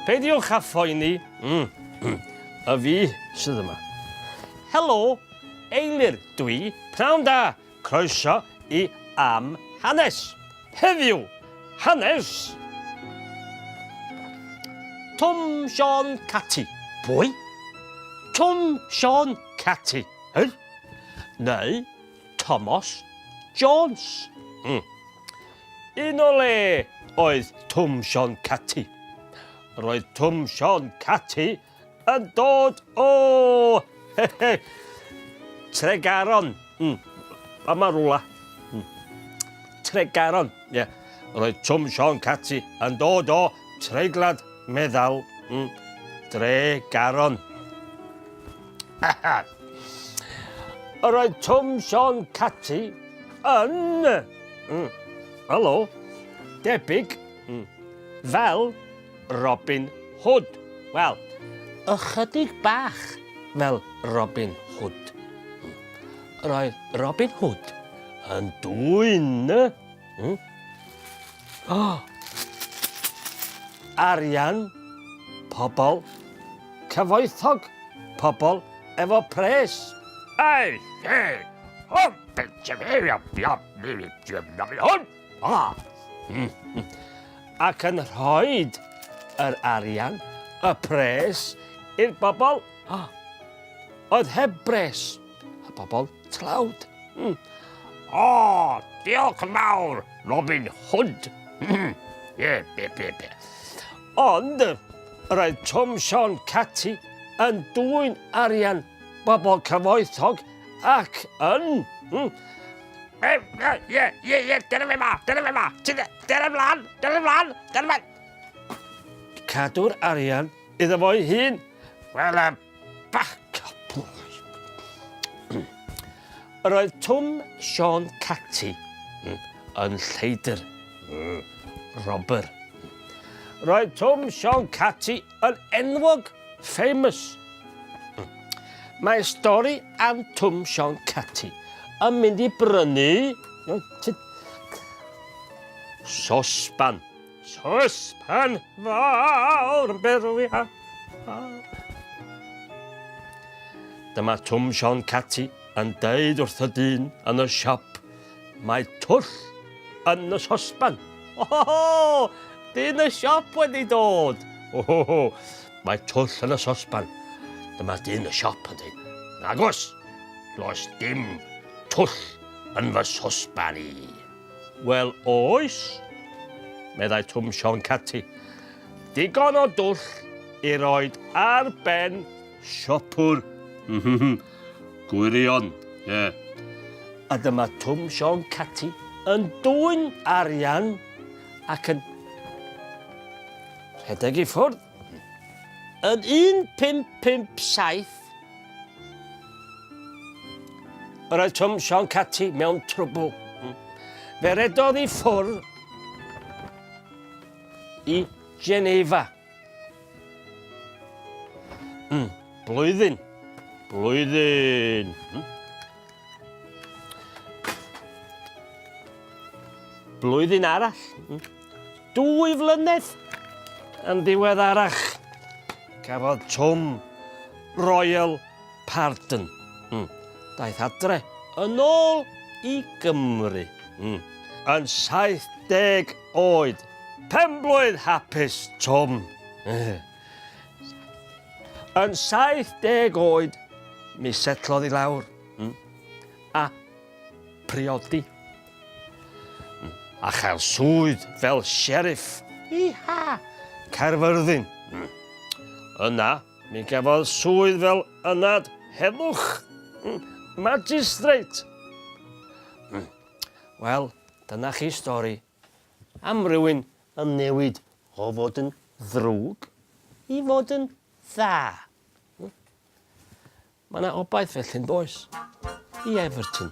Peidiwch â phoeni. Mm. Y fi sydd yma. Helo, Eilir dwi. Pnawn da. Croeso i Am Hanes. Heddiw, hanes Twm Siôn Cati. Pwy? Twm Siôn Cati. Hy? Neu Tomos Jones. Mm. Un o le oedd Twm Siôn Cati. Roedd Twm Siôn Cati yn dod o Tregaron. Mm. Yma rwla. Mm. Tregaron, ie. Yeah. Roedd Twm Siôn Cati yn dod o Treiglad Meddal. Mm. Dregaron. Yr oedd Twm Siôn Cati yn... Mm, helo, debyg, mm, fel Robin Hood. Wel, ychydig bach fel Robin Hood. Mm. Yr oedd Robin Hood yn dwyn... Mm, oh, arian pobl Cyfoethog, pobl efo pres. Ei, ei, hwn, Ac yn rhoi yr arian, y pres, i'r bobl oedd heb bres, y bobl tlawd. Mm. O, diolch yn fawr, Robin Hood. Ie, be, be, be. Ond, yr oedd Twm Siôn Cati yn dwyn arian bobl cyfoethog ac yn... Mm, Ie, ie, ie, dyna fe ma, dyna fe ma, dyna mlaen, dyna mlaen, dyna mlaen. Cadw'r arian iddo fo'i hun. Wel, y bach... Yr oedd Twm Siôn Cati yn lleidr, robber. Roedd Twm Siôn Cati yn enwog, famous. Mae stori am Twm Siôn Cati yn mynd i brynu sosban. Sosban fawr yn berwi a... Dyma Twm Siôn Cati yn deud wrth y dyn yn y siop, mae twll yn y sosban. Ohoho! Dyn y siop wedi dod! Ohoho! Mae twll yn y sosban. Dyma dyn y siop yn dweud, nagos, does dim twll yn fy sosban i. Wel, oes, meddai Twm Siôn Cati. Digon o dwll i roed ar ben siopwr. Gwirion, ie. Yeah. A dyma Twm Siôn Cati yn dwyn arian ac yn rhedeg i ffwrdd. Yn 1557, Yr oedd Twm Siôn Cati mewn trwbl. Fe redodd i ffwrdd i Geneva. Mm, blwyddyn. Blwyddyn. Mm. Blwyddyn arall. Mm. Dwy flynedd yn ddiweddarach, cafodd Twm Royal Pardon. Mm. Daeth adre yn ôl i Gymru. Mm. Yn 70 oed. Penblwydd hapus, Twm. Yn 70 oed, mi setlodd i lawr. Mm. A priodi. A chael swydd fel sheriff. Iha! Caerfyrddin. Mm. Yna, mi gafodd swydd fel ynad heddwch. Mm. Magistrate. Mm. Wel, dyna chi stori am rywun yn newid o fod yn ddrwg i fod yn dda. Mae 'na obaith felly yn does? I Everton.